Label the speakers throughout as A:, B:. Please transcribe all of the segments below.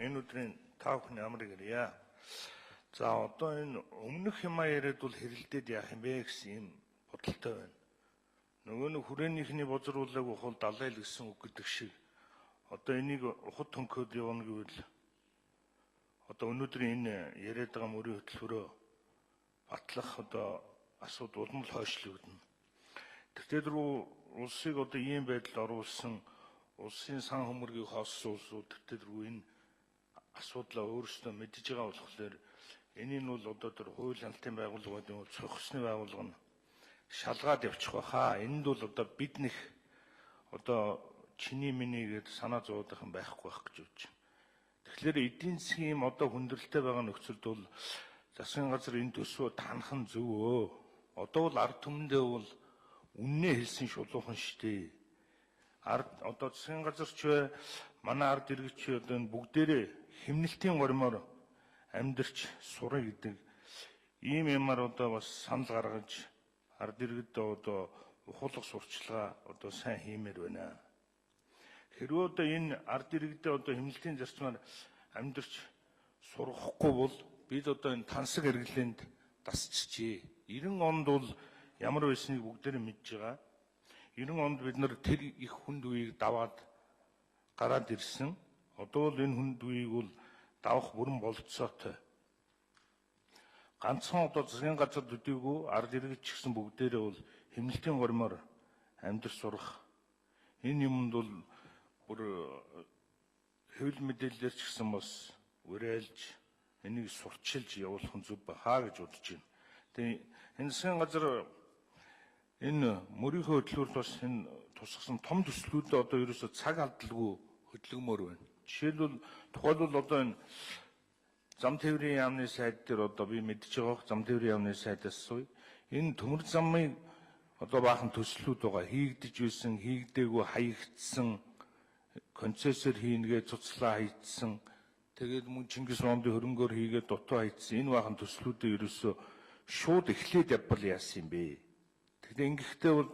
A: Энэ өдрийн та бүхний амрыг ирье. За одоо энэ өмнөх юмаа яриад бол хэрэлдээд яах юм бэ гэсэн юм бодолтой байна. Нөгөө нэг хүрээнийхний бозруулаг ухал далай л гэсэн үг гэдэг шиг одоо энийг ухад төнхөд явна гэвэл одоо өнөөдрийн энэ яриад байгаа мөрийн хөтөлбөрөө батлах одоо асуудал улам л хойшлогдно. Тэртээ рүү улсыг одоо ийм байдалд оруулсан улсын сан хөмөргийг хооссон улсууд тэртээ рүү энэ асуудлаа өөрсдөө мэдж байгаа болохоор энийг нь бол одоо тэр хууль хяналтын байгууллага гэдэг нь цохисны байгууллага нь шалгаад явчих байхаа. Энд бол одоо бид нэх одоо чиний миний гээд санаа зовоодох юм байхгүй байх гэж бодож байна. Тэгэхээр эдийн засгийн юм одоо хүндрэлтэй байгаа нөхцөлд бол засгийн газар энэ төсвөө танах нь зөв өө. Одоо бол ард түмэндээ бол үннээ хэлсэн шулуухан штэ. Ард одоо засгийн газар ч бай, манай ард иргэд ч одоо энэ бүгдээрээ хэмнэлтийн гормоор амьдарч сурах гэдэг ийм юмар одоо бас санал гаргаж ард иргэдээ одоо ухуулах сурталчилгаа одоо сайн хиймээр байна. Хэрвээ одоо энэ ард иргэдээ одоо хэмнэлтийн зарчмаар амьдарч сургахгүй бол бид одоо энэ тансаг эргэлээнд дасчихжээ. 90 онд бол ямар байсныг бүгдээрээ мэдж байгаа. 90 онд бид нар тэр их хүнд үеийг даваад гараад ирсэн. Одоо бол энэ хүнд үеийг бол давах бүрэн болцоотой. Ганцхан одоо засгийн газар төдийгүй ард иргэд ч гэсэн бүгдээрээ бол хэмнэлтийн гормоор амьдарч сурах энэ юмд бол бүр хэвлэл мэдээлэлээр ч гэсэн бас уриалж энийг сурчилж явуулах нь зөв бахаа гэж бодож байна. Тэгээ энэ засгийн газар энэ мөрийнхөө хөтөлбөрт бас энэ тусгасан том төслүүдээ одоо ерөөсөө цаг алдалгүй хөдөлгөмөр байна. Жишээлбэл тухайлбал одоо энэ зам тээврийн яамны сайд дээр одоо би мэдж байгаа зам тээврийн яамны сайдаас сууя. Энэ төмөр замын одоо баахан төслүүд байгаа. Хийгдэж байсан, хийгдээгүй хаягдсан, концессор хийнгээ цуцлаа хайцсан. Тэгээд мөн Чингис фондын хөрөнгөөр хийгээд дутуу хайцсан. Энэ баахан төслүүдээ ерөөсөө шууд эхлээд явбал яасан юм бэ? Тэгэхээр ингэхдээ бол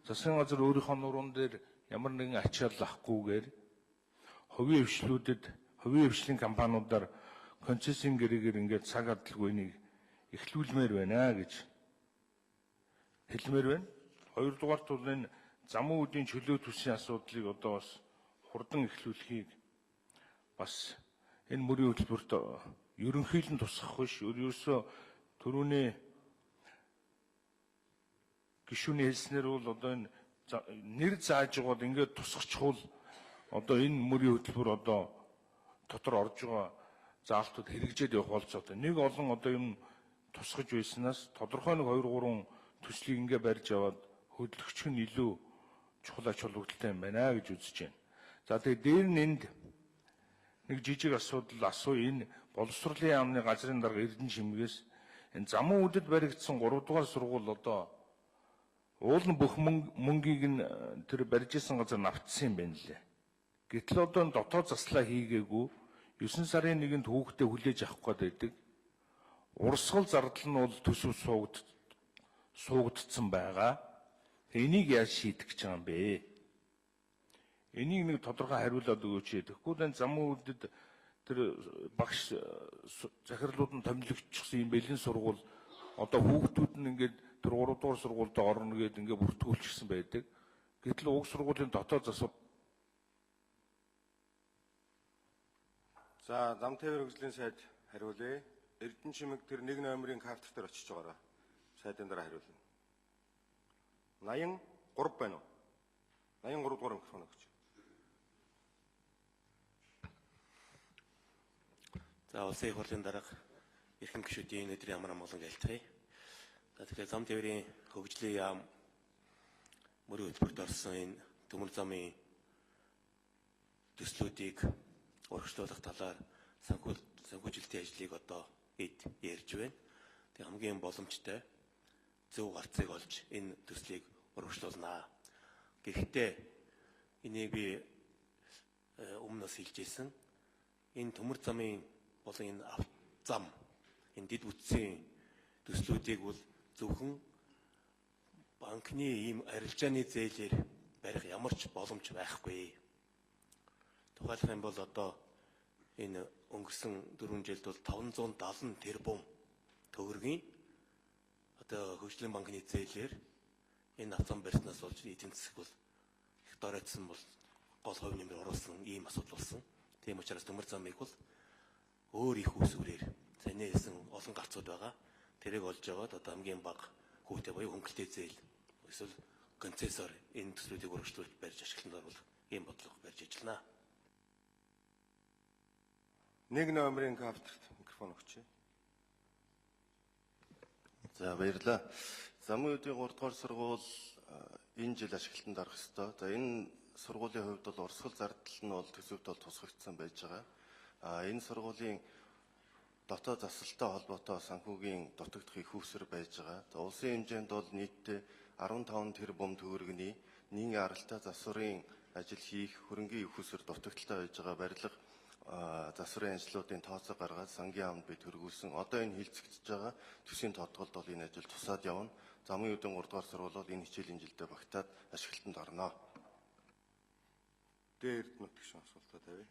A: засгийн газар өөрийнхөө нуруунд дээр ямар нэгэн ачаал авахгүйгээр хувийн хвшлүүдэд, хувийн хвшлийн компаниудаар концессийн гэрээгээр ингээд цаг адалгүй энийг эхлүүлмээр байна гэж хэлмээр байна. Хоёрдугаарт бол энэ замын үдийн чөлөө төслийн асуудлыг одоо бас хурдан эхлүүлэхийг бас энэ мөрийн хөтөлбөрт ерөнхийлөн тусгах биш. Ерөөсөө түрүүний гишүүний хэлснээр бол одоо энэ нэр зааж байгаа бол ингээд тусгачихвал одоо энэ мөрийн хөтөлбөр одоо дотор орж байгаа заалтууд хэрэгжээд явах болцоотой. Нэг олон одоо юм тусгаж байснаас тодорхой нэг 2 3 төслийг ингээ барьж аваад хөдөлгөчих нь илүү чухал ач холбогдолтой юм байна гэж үзэж байна. За тэгээ дээр нь энд нэг жижиг асуудал асуу. Энэ боловсролын яамны газрын дарга Эрдэнэ Шимгээс энэ замун үдэд баригдсан 3 дугаар сургууль одоо уул нь бүх мөнгийг нь тэр барьж исэн газар навтсан юм байна лээ. Гэтэл одоо энэ дотоод заслаа хийгээгүй 9 сарын 1-нд хүүхдээ хүлээж авах гээд байдаг. Урсгал зардал нь бол төсөв суугдсан байгаа. Энийг яаж шийдэх гэж байгаа юм бэ? Энийг нэг тодорхой хариулаад өгөөч. Тэгэхгүй л энэ замун үдэд тэр багш захирлууд нь томилогдчихсон юм бэлэн сургууль одоо хүүхдүүд нь ингээд тэр 3 дугаар сургуульд орно гээд ингээд бүртгүүлчихсэн байдаг. Гэтэл уг сургуулийн дотоод засвар.
B: За зам тээвэр хөгжлийн сайд хариулъя. Эрдэнэ Чимэг тэр нэг номерын картер дээр очиж байгаарай. Сайдын дараа хариулна. 83 байна уу? 83 дугаар микрофон өгч.
C: За улсын их хурлын дарга эрхэм гишүүдийн өнөөдрийн амар амгалан айлтгая. За тэгэхээр зам тээврийн хөгжлийн яам мөрийн хөтөлбөрт орсон энэ төмөр замын төслүүдийг урагшлуулах талаар санхүүжилтийн ажлыг одоо эд ярьж байна. Тэг хамгийн боломжтой зөв гарцыг олж энэ төслийг урагшлуулнаа. Гэхдээ энийг би өмнөөс хэлж ирсэн. Энэ төмөр замын болон энэ зам энэ дэд бүтцийн төслүүдийг бол зөвхөн банкны ийм арилжааны зээлээр барих ямар ч боломж байхгүй. Тухайлах юм бол одоо Энэ өнгөрсөн 4 жилд бол 570 тэрбум төгрөгийн одоо хөгжлийн банкны зээлээр энэ авцан барьснаас болж эдийн засаг бол их доройтсон бол гол хувь нэмэр оруулсан ийм асуудал болсон. Тийм учраас төмөр замыг бол өөр их үүсвэрээр саяны хэлсэн олон гарцууд байгаа. Тэрийг олж аваад одоо хамгийн бага хүүтэй буюу хөнгөлтэй зээл эсвэл концессор энэ төслүүдийг үргэлжлүүлж барьж ашиглалтанд оруулах ийм бодлого барьж ажиллана.
B: Нэг номерын кафедрт микрофон өгчээ.
D: За, баярлалаа. Замын үдийн 3 дугаар сургууль энэ жил ашиглалтанд орох ёстой. За, энэ сургуулийн хувьд бол урсгал зардал нь бол төсөвт бол тусгагдсан байж байгаа. А энэ сургуулийн дотоод засалтай холбоотой санхүүгийн дутагдах их үүсвэр байж байгаа. За, улсын хэмжээнд бол нийтдээ 15 тэрбум төгрөгийн нийгмийн аралтай засварын ажил хийх хөрөнгийн их үүсвэр дутагдaltaй байж байгаа барилга засварын ажлуудын тооцоо гаргаад сангийн яамд бид хөргүүлсэн. Одоо энэ хилцэгдэж байгаа төсвийн тодголд бол энэ ажил тусаад явна. Замын үдэн 3 дугаар сургууль бол энэ хичээлийн жилдээ багтаад ашиглалтанд орно.
B: Дээр Эрдэнэт гишүүн асуултаа тавья.